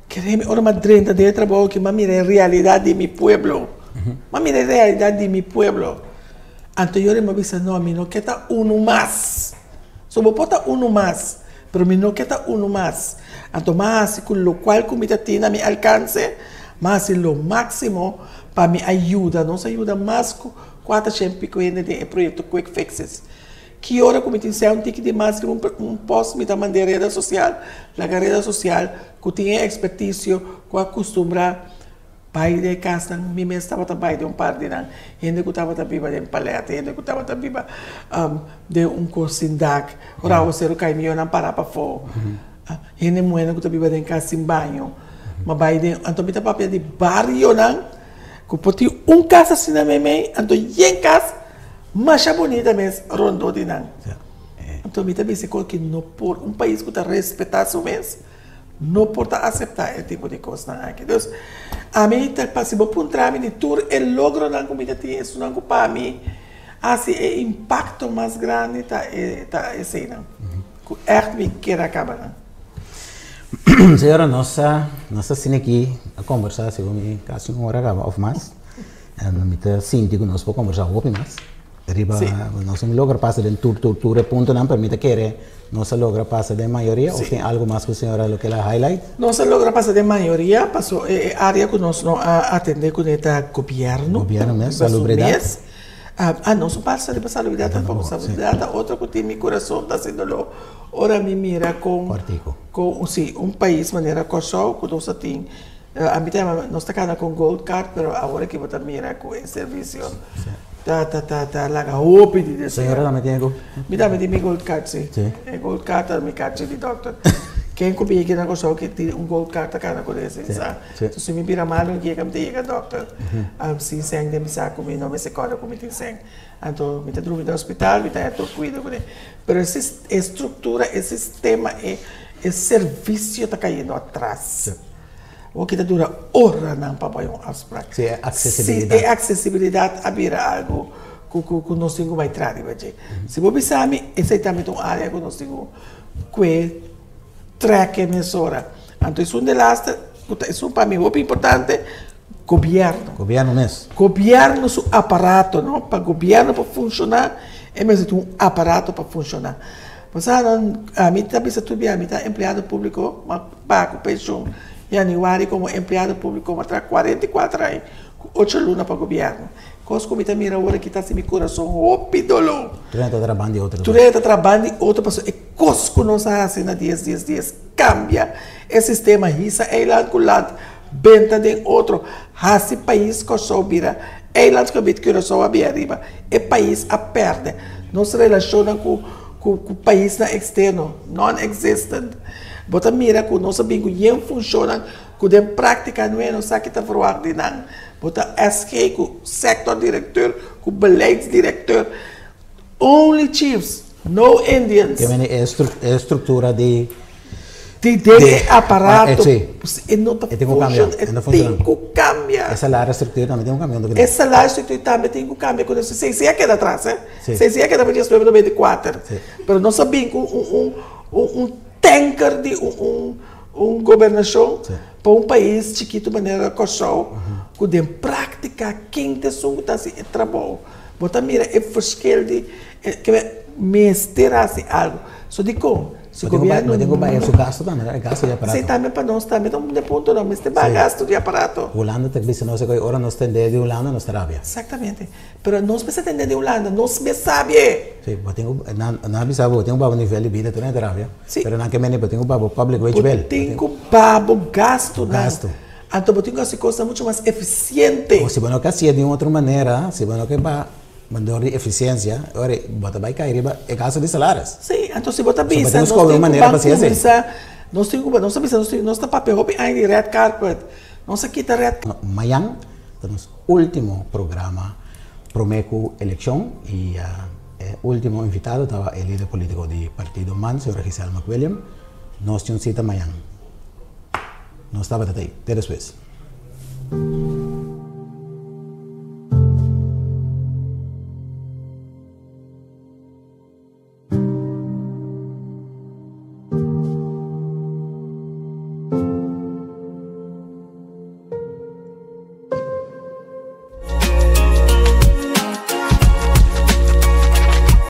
Kere mi ora m'a drenta den e trabou aki, m'a mira e realidad di mi pueblo. M'a mira e realidad di mi pueblo. Anto yora mi a bisa, no, mi no ke ta unu mas. So bo por ta unu mas, pero mi no ke ta unu mas. Anto m'a hasi ku lokual ku mi ta tin na mi alkanse, m'a hasi lo máksimo pa mi a yuda. Nos a yuda mas ku 400 piko hende den e proyekto Quick Fixes. Ki ora ku mi tin sea un tiki di mas riba un post mi ta manda e reda sosial, laga reda sosial ku tin e ekspertisio ku a kustumbrá bai den e kasnan. Mi mes tabata bai den un par di nan, hende ku tabata biba den palèt, hende ku tabata biba den un kos sin dak, ora awaseru kai mihó nan para pafó, hende muhénan ku ta biba den kas sin baño. Mi a bai den, anto mi ta papia di barionan ku por tin un kas asina meimei, anto yen kas. Masha bunita mes rondó di nan. Anto mi ta bisa ku aki no por, un pais ku ta respetá su mes no por ta aseptá e tipo di kosnan aki. Dus, ami ta, si bo puntra mi di tur e logronan ku mi ta tin, esunnan ku pa mi hasi e impakto mas grandi ta e ta eseinan ku ègt mi kier a kaba nan. Señora, nos a nos a sina aki a kombersá segun mi kasi un ora kaba òf mas. Mi ta sinti ku nos por kombersá hopi mas riba nos no logra pasa den tur tur tur e puntonan pero mi ta kere nos a logra pasa den mayoria of tin algu mas ku señora lo kila highlight? Nos a logra pasa den mayoria paso e área ku nos no a atendé kuné ta gobièrnu. Gobièrnu mes, salubridat. Ah nos no pasa riba salubridat tampoco, salubridat ta otro ku tin mi kurason ta hasi doló ora mi mira kon kon si un pais manera Kòrsou ku nos a tin Ami ta yama, nos ta kana ku gold card, pero awor aki bo ta mira ku e servisio ta ta ta ta laga hopi di desea. Señora tambe tin e gold? Mi tambe tin mi gold card, si. Si. E gold card ta mi karchi di dòkter. Ken ku bin aki na Kòrsou ke tin un gold card ta kana ku esei, sa. So si mi bira malu yega mi ta yega dòkter. Sin sèn den mi sa ku mi no mester kòrda ku mi tin sèn. Anto mi ta drumi den hospital, mi ta haña tur kuido kuné. Pero e struktura, e sistema, e servisio ta kayendo atras. Awor ta dura oranan pa bai un afspraak. Sí, e aksesibilidat. Sí, e aksesibilidat a bira algu ku ku ku nos tin ku bai traha riba dje. Si bo bisa mi, esei tambe ta un área ku nos tin ku kue trèk e mesora. Anto esun delaster, ku ta esun pa mi hopi importante, gobièrnu. Gobièrnu mes. Gobièrnu su aparato, no? Pa gobièrnu por funshoná, e mester tin un aparato pa funshoná. Pasobra ami ta bisa tur bia, mi ta empleado públiko, ma paga ku penshun yanüari komo empleado públiko, mi a traha 44 aña ku ocho luna pa gobièrnu. Kos ku mi ta mira awor aki ta hasi mi kurason hopi doló. Tur hende ta traha banda di otro. Tur hende ta traha banda di otro pasobra e kos ku nos a hasi na dies dies dies kambia e sistema, hisa eiland ku land, benta den otro, hasi pais Kòrsou bira eilandsgebied Curaçao a bia riba, e pais a pèrdè. Nos relashonnan ku ku paisnan eksterno, non existent. Bo ta mira ku nos a bin ku yen funshonnan ku den práktika no e sa ki ta verwagt di nan. Bo ta SG ku sectordirecteur, ku beleidsdirecteur. Only chiefs, no Indians. Ke mene e struktura di. Di den e aparato e no ta funciona, e tin ku kambia. E salario structuur tambe tin ku kambia. E salario structuur tambe tin ku kambia ku si a keda atras eh, si a keda pa 1994. Pero nos a bin ku un un tanker di un un gobernashon pa un pais chikitu manera Kòrsou ku den práktika ken ta esun ku ta hasi e trabou. Bo ta mira e verschil di mester hasi algu. So dikon? Si gobièrnu. Bo tin ku baha su gastu tambe, e gastu di aparato. Si tambe pa nos tambe ta un punto no mester baha gastu di aparato. Hulanda ta bisa nos e ora nos tende di Hulanda nos ta rabia. Exactamente. Pero nos mester tende di Hulanda, nos mes sabi e. Si, bo tin ku, nan a bisa bo, bo tin ku baha bo nivel di bida tur nan ta rabia. Si. Pero nan ke mende bo tin ku baha bo public wage bill. Bo tin ku baha bo gastunan. Gastu. Anto bo tin ku hasi kosnan muchu mas efisiente. O si bo no ke hasié di un otro manera, si bo no ke baha dor di efisiensia, ora bo ta bai kai riba e gastu di salaris. Si, anto si bo ta bisa nos tin ku ban kuminsá, nos tin ku, nos ta bisa nos ta papia hopi aña di red carpet, nos a kita red. Mayan ta nos ultimo programa prome ku elekshon i e ultimo invitado tabata e lider politiko di partido man, señora Giselle McWilliam. Nos tin un sita mayan. Nos tabata ta ei. Te despues.